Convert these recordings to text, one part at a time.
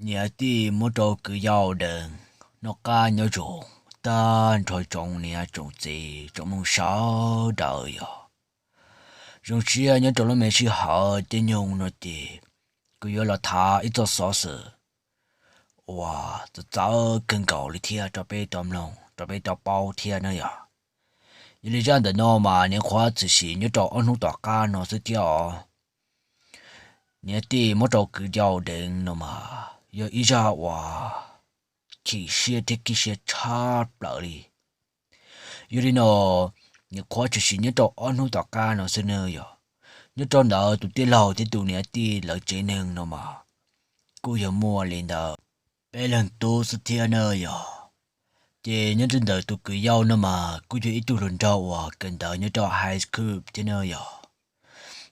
Niam tij muab rau kwv yau deev noj qab nyob zoo tag nrho tsoom niam tsoom txiv tsoom mloog sawv daws yog zoo siab nyob rau lub me sij hawm caij nyoog no ces kuv yuav los tham ib txoj xov xwm uas txawv txawv kawg nkaus li thiab rau peb tau mloog rau peb tau paub thiab na yog. Yog li zaj ntawm no mas nyuam qhuav tshwm sim nyob rau ob hnub tom qab no xwb thiab os. Niam tij muab rau kwv yau deev no mas yog ib zaj uas chim siab thiab khib siab tshaj plaws li. Yog li no, nyuam qhuav tshwm sim nyob rau ob hnub tom qab no xwb na yog, nyob rau ntawm tus tij laug thiab tus niam tij lawv tsev neeg no mas kuj yog muaj li ntawd peb leeg tub xwb thiab na yog. Ces nyob rau ntawm tus kwv yau no mas kuj yog ib tug hluas nraug uas kawm ntawv nyob rau high school thiab na yog.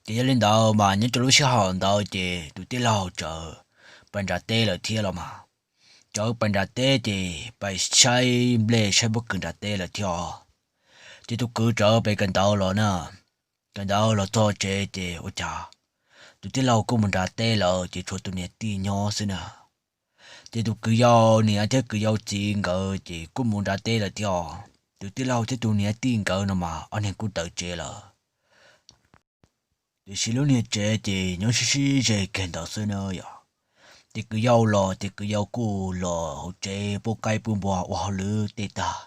Ces yog li ntawd mas nyob rau lub sij hawm ntawd ces tus tij laug txawm pais nram teb lawm thiab los mas. Txawm pais nram teb ces pais saib nplej saib pob kws nram teb lawm thiab os. Ces tus kwv txawm pais kawm ntawv los na, kawm ntawv los txog tsev ces ua cas tus tij laug kuj mus nram teb lawm ces tshuav tus niam tij nyob xwb na. Ces tus kwv yau niam thiab kwv yau txiv nkawd ces kuj mus nram teb lawm thiab os. Tus tij laug thiab tus niam tij nkawd no mas ob niag kuj tawm tsev lawm. Tiam sis lub niag tsev ces nyob sib sib ze kiag ntawd xwb na yog. Ces kwv yau los ces kwv yau kuj los hauv tsev pub qaib pub npua ua hauj lwm tej tag.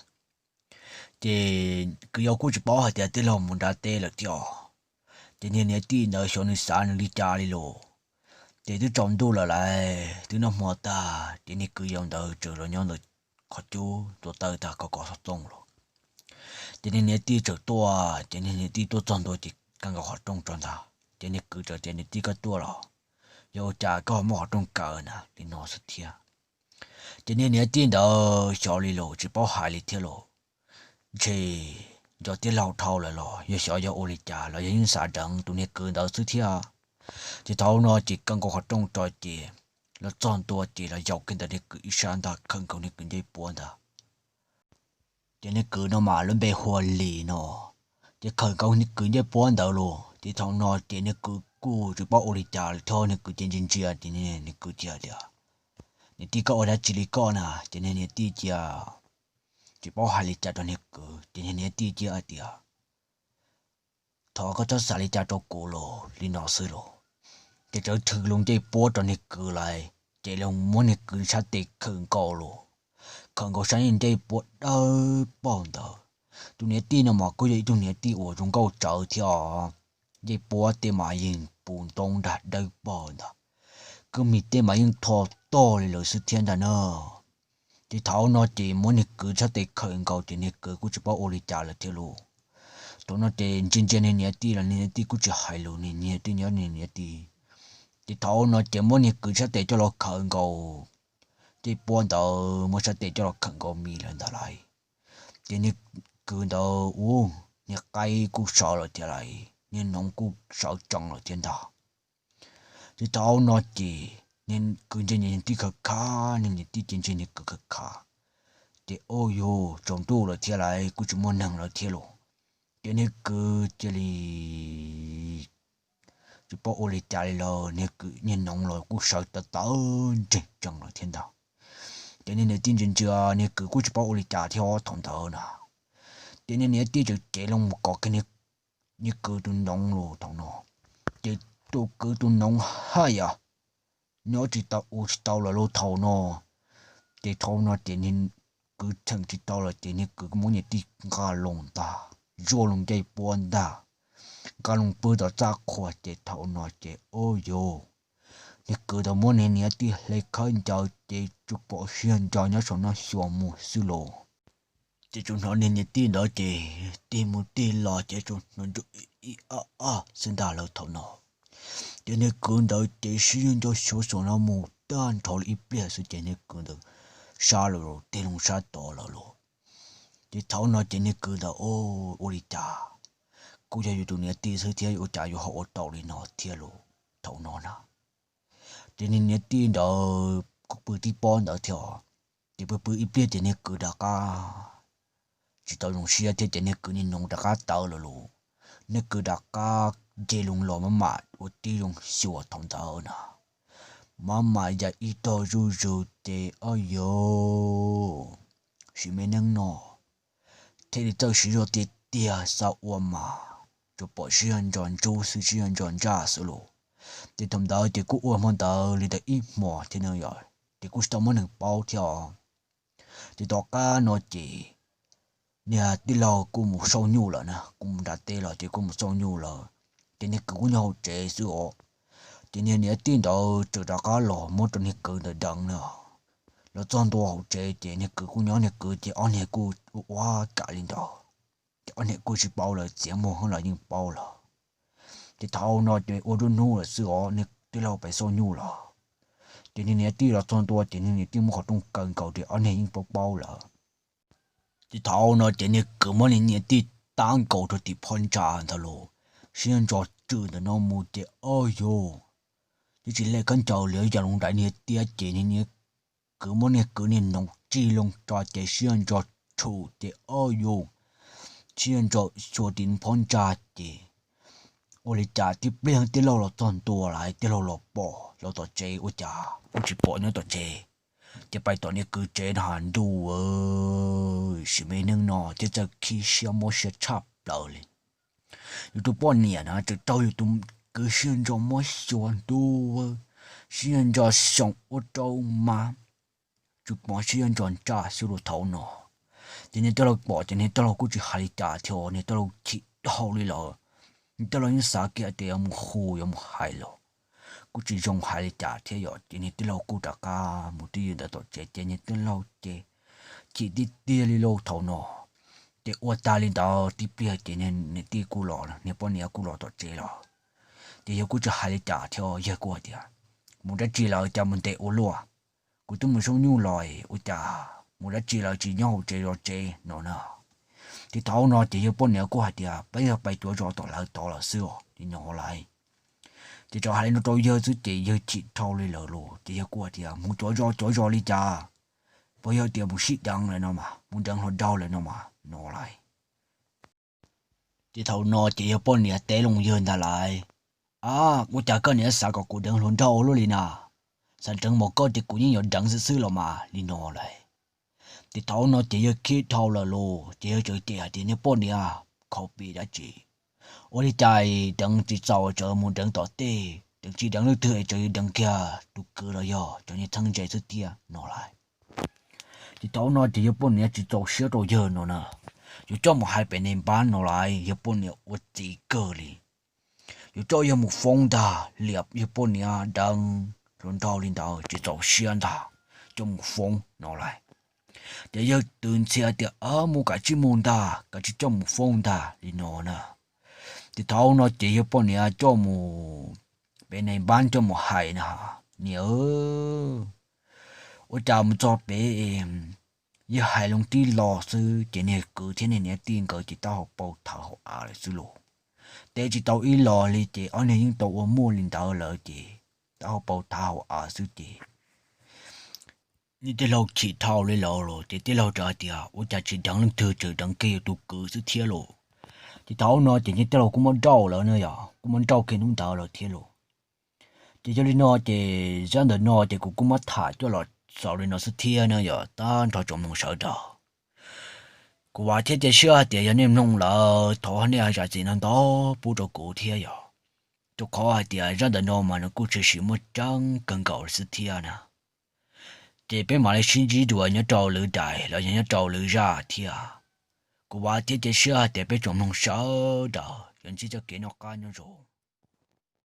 Ces kwv yau kuj tsis paub hais tias tij laug mus nram teb lawm thiab os. Ces niag niam tij ntawd xyov nws xav nws li cas li los. Ces twb tsaus ntuj lawm lauj, twb noj hmo tag ces niag kwv yau ntawd txawm los nyob ntawm qhov cub tua taw tag kho kho xov tooj los. Ces niag niam tij txawm tuaj, ces niag niam tij tuaj txog ntua ces kaw nkaus qhov rooj tso ntag. Ces niag kwv txawm tias, Niam tij, koj tuaj los? Yog ua cas koj ho muab qhov rooj kaw na? Li no xwb thiab. Ces niag niam tij ntawd xyov li los tsis paub hais li thiab los. Ntshe nco tij laug dhau lawm los yog xyov yog ua li cas los yog yeej xav deev tus niag kwv ntawd xwb thiab. Ces thaum no ces kaw nkaus qhov rooj tso ces los txog ntua ces los yaum kiag ntawm niag kwv ib sab ntag, khawm nkaus niag kwv ncej puab ntag. Ces niag kwv no mas lub npe hu ua Lis no, ces khawm nkaus niag kwv ncej puab ntawd los ces thaum no ces niag kwv kuj tsis paub ua li cas li thiab, niag kwv ces ntsia ntsia ces niag kwv cia tias, Niam tij, koj ua dab tsi li koj na? Ces niag niam tij cia tsis paub hais li cas rau niag kwv ces niag niam tij cia hais tias, Thov koj txhob xav li cas rau kuv los, li no xwb los. Ces txawm thws lub ncej puab rau niag kwv lawm, ces los muab niag kwv sab tes khawm nkaus los, khawm nkaus sab ncej puab dawb paug ntawd. Tus niam tij no mas kuj yog ib tug niam tij uas zoo nkauj tsawv thiab os, ncej puab tej mas yeej puv ntoob nrag dawb paug ntawd, kwj mis tej mas yeej tho tog li lawm xwb thiab ntag na. Ces thaum no ces muab niag kwv sab tes khawm nkaus ces niag kwv kuj tsis paub ua li cas lawm thiab los. Thaum no ces ntsia ntsia niag niam tij los niag niam tij kuj tsis hais lus, niag niam tij nyob niag niam tij. Ces thaum no ces muab niag kwv sab tes coj los khawm nkaus, ncej puab ntawd muab sab tes coj los khawm nkaus mis lawm ntag lauj. Ces niag kwv ntawd ua niag qaib kuj sawv lawm thiab lauj, niag noov kuj sawv tsees lawm thiab ntag. Ces thaum no ces niag kwv ntsia ntsia niag tij khav khav, niag niam tij ces ntsia niag kwv khav khav. Ces ua yus tsaus ntuj lawm thiab lauj, kuj tsis muaj neeg lawm thiab los. Ces niag kwv cia li tsis paub ua li cas li lawm, niag kwv niag noov los kuj sawv tawv tawv ntseg tsees lawm thiab ntag. Ces niag niam tij ntsia ntsia niag kwv kuj tsis paub ua li cas thiab thaum ntawd na. Ces niag niam tij txawm cev loo mus kov kiag niag kwv tus noov los thaum no. Ces tus kwv tus noov haj yam nyob tsis tau ua tsis tau lawm lauj thaum no. Ces thaum no ces niag kwv cheem tsis tau lawm ces niag kwv muab niag tij nqa loo ntag, zuaj loo ncej puab ntag, nqa loo pw tom txaj qhua ces thaum no ces ua yus niag kwv tau muab niag niam tij hle khawb ncaws ces tsuas pom siab nco nyob saum no xyuas mus xwb los. Ces tsuas hnov niag niam tij ntawd ces tig mus tig los ces tsuas hnov ntsum ib ab ab xwb ntag lauj thaum no. Ces niag kwv ntawd ces siab nco xyuas saum no mus tag nrho li ib pliag xwb ces niag kwv ntawd sab lawm los tig loo sab tod lawm los. Ces thaum no ces niag kwv ntawd ua li cas, kuj yog yus tus niam tij xwb thiab ua cas yuav ho ua tau li no thiab los thaum no na. Ces niag niam tij ntawd kuj pw tib pob ntawd thiab os. Ces pw pw ib pliag ces niag kwv rov qab tsis tau zoo siab thiab ces niag kwv niag noov rov qab tawv lawm los. Niag kwv rov qab nce loo los maj mam ua tib zoo xyuas thaum ntawd na. maj mam ya ib tog zuj zus ces ob yog sim me neej no thiaj li txawj siv zog tiag tiag, xav ua mas tsuas pom siab ntso ntsuj xwb, siab ntso ntsaj xwb los. Ces thaum ntawd ces kuj ua hmo ntawd li ntawd ib hmos thiab no yom, ces kuj tsis tau muaj neeg paub thiab os. Ces tom qab no ces niag tij laug kuj mus xauj nyuj lawm na, kuj mus nram teb los ces kuj mus xauj nyuj lawm. Ces niag kwv kuj nyob hauv tsev xwb os. Ces niag niam tij ntawd txawm rov qab los muab rau niag kwv ntawd deev na. Los txog ntua hauv tsev ces niag kwv kuj nyob, niag kwv ces ob niag kuj ua ua kam li ntawd. Ces ob niag kuj tsis paub lawm, txiav muag los yeej paub lawm. Ces thaum no ces ua nruab hnub lawm xwb os, niag tij laug pem xauj nyuj los. Ces niag niam tij los txog ntua ces niag niam tij muab qhov rooj kaw nkaus ces ob niag yeej paub paub lawm. Ces thaum no ces niag kwv muab niag niam tij tab nkaus rau tim phab ntsa ntawd los, siab ntso tswm ntawm no mus ces ob yog twb tsis lej khaub ncaws li, yog loo nraim niag tiab ces niag kwv muab niag kwv niag noov tsij loo tso ces siab ntso tshum ces ob yog siab ntso xyuas tim phab ntsa ces ua li cas tib pliag tij laug los txog ntua lawm, tij laug los pom los tom tsev ua cas kuj tsis pom nyob tom tsev. Ces pais tom niag kwv tsev no has ntuj, sim me neej no thiaj txawj khib siab mob siab tshaj plaws li. Yus tus poj niam na tseem raug yus tus kwv siab ntso mob xyuas ntuj, siab ntso xyoo ua rau mas tsis pom, siab ntso ntsaj xwb los thaum no. Ces niag tij laug pom ces niag tij laug kuj tsis hais li cas thiab, niag tij laug chim dhau li lawm. Niag tij laug yeej xav kiag tias yuav mus hu yuav mus hais los kuj tsis zoo hais li cas thiab yom. Ces niag tij laug kuj rov qab mus twj ywm ntawm tom tsev ces niag tij laug ces chim tiag tiag li lauj thaum no. Ces ua tag li ntawd tib pliag ces niag niam tij kuj los, niag poj niam kuj los tom tsev los. Ces yawg kuj tsis hais li cas thiab, yawg kuj hais tias, mus dab tsi lawm cas mus ntev ua luaj? Kuv twb mus xauj nyuj los ua cas mus dab tsi lawm tsis nyob hauv tsev zov tsev no na. Ces thaum no ces yawg poj niam kuj hais tias peb yog pais cuav zos tom lawv tod lawm xwb os li no lauj. Ces txawm hais li no rau yawg xwb ces yawg chim dhau li lawm los ces yawg kuj hais tias mus cuav zos cuav zos li cas? Puas yog tias mus sib deev lawm no mas, mus deev hluas nraug lawm no mas no lauj. Ces thaum no ces yawg poj niam teb loo yawg ntag lauj, a, ua cas koj niam xav kom kuv deev hluas nraug ua luaj li na? Xav deev mas koj ces kuv yeej yuav deev xwb xwb los mas li no lauj. Ces thaum no ces yawg khib dhau lawm los ces yawg txawm cem hais tias niag poj niam, khaus pim dab tsi? Ua li cas deev tsis txaus tseem mus deev tom tej, deev tsis deev leej twg es tseem yuav deev kiag tus kwv los yog cov niag txheeb ze xwb thiab no lauj. Ces thaum no ces yawg poj niam tsis txaus siab rau yawg no na, yuav coj mus hais pem nais npab no lauj, yawg poj niam ua txiv kawg li. Yuav coj yawg mus foob ntag, liam yawg poj niam deev hluas nraug li ntawd tsis txaus siab ntag, coj mus foob no lauj. Ces yawg twb ntxhias tias mus kav tsij mus ntag, kav tsij coj mus foob ntag li no na. Ces thaum no ces yawg poj niam coj mus pem nais npab coj mus hais na, niam, ua cas mus txog pem yawg hais loo tib lo xwb ces niag kwv thiab niag niam tij nkawd ces taub hau pau thav hauv av lawm xwb los. Teb tsis tau ib lo li ces ob niag yeej tau ua muaj li ntawd lawm ces taub hau pau thav hauv av xwb ces niag tij laug chim dhau li lawm los ces tij laug txawm hais tias ua cas tsis deev leej twg tseem deev kiag yus tus kwv xwb thiab los. Ces thaum no ces niag tij laug kuj muab nrauj lawm na yom, kuj muab nrauj kiag hnub ntawd lawm thiab los. Ces yog li no ces zaj ntawm no ces kuv kuj muab tham coj los xaus li no xwb thiab na yom, tag nrho tsoom mloog sawv daws. Kuv vam thiab cia siab hais tias yog nej mloog lawm thov nej zam txim no ntau pub rau kuv thiab yom. Rau qhov hais tias zaj ntawm no mas nws kuj tshwm sim muaj tseeb kawg nkaus xwb thiab na. Ces peb mam li sib ntsib dua nyob rau lwm daim los yog nyob rau lwm zaj thiab. Kuv vam thiab cia siab hais tias peb tsoom mloog sawv daws yuav ntsib txoj kev noj qab nyob zoo.